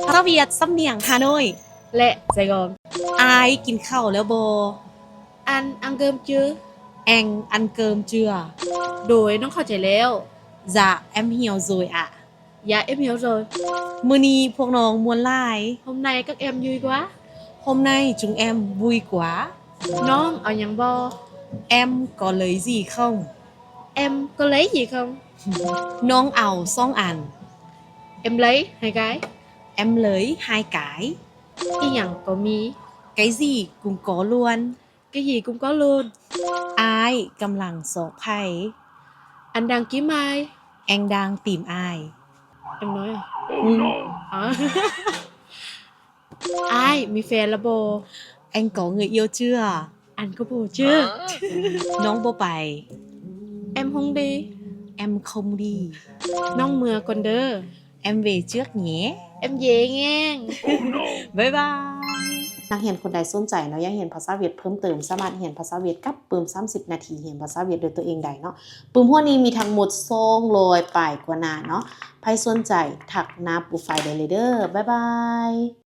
ພາສາຫວຽດ ສຳນຽງຮ່າໂນ້ຍ ແລະ ໄຊກອງ. ອາຍກິນເຂົ້າແລ້ວບໍ່? Ăn ăn cơm chưa? Anh ăn cơm chưa? ໂດຍ ນ້ອງເຂົ້າໃຈແລ້ວ. Dạ em hiểu rồi ạ. Dạ em hiểu rồi. ມື້ນີ້ພວກນ້ອງມ່ວນຫຼາຍ. Hôm nay các em vui quá. Hôm nay chúng em vui quá. ນ້ອງເອົາຫຍັງບໍ່? Em có lấy gì không? Em có lấy gì không? ນ້ອງເອົາສອງອັນ. Em lấy hai cái. Em lấy hai cái. ອີ່ຫຍັງກໍມີ. Cái gì cũng có luôn. Cái gì cũng có luôn. ອ້າຍກຳລັງຊອກໃຜ? Anh đang kiếm ai? Anh đang tìm ai? Em nói à? ອືມ อ๋อ ອ້າຍມີແຟນແລ້ວບໍ່? Anh có người yêu chưa? Anh có bồ chưa? ນ້ອງບໍ່ໄປ. Em không đi. Em không đi. ນ້ອງເມືອກ່ອນເດີ. Em về trước nhé. Em về nghe. ບາຍບາຍ. ນັກຮຽນຄົນໃດສົນໃຈເນາະ ຢາກຮຽນພາສາຫວຽດເພີ່ມເຕີມ ສາມາດຮຽນພາສາຫວຽດກັບປຶ້ມ ສາມສິບນາທີຮຽນພາສາຫວຽດດ້ວຍຕົວເອງໄດ້ເນາະ. ປຶ້ມຫົວນີ້ມີທັງໝົດສອງຮ້ອຍປາຍກວ່າໜ້າເນາະ. ໃຜສົນໃຈທັກໜ້າໂປຣໄຟໄດ້ເລີຍເດີ. ບາຍບາຍ.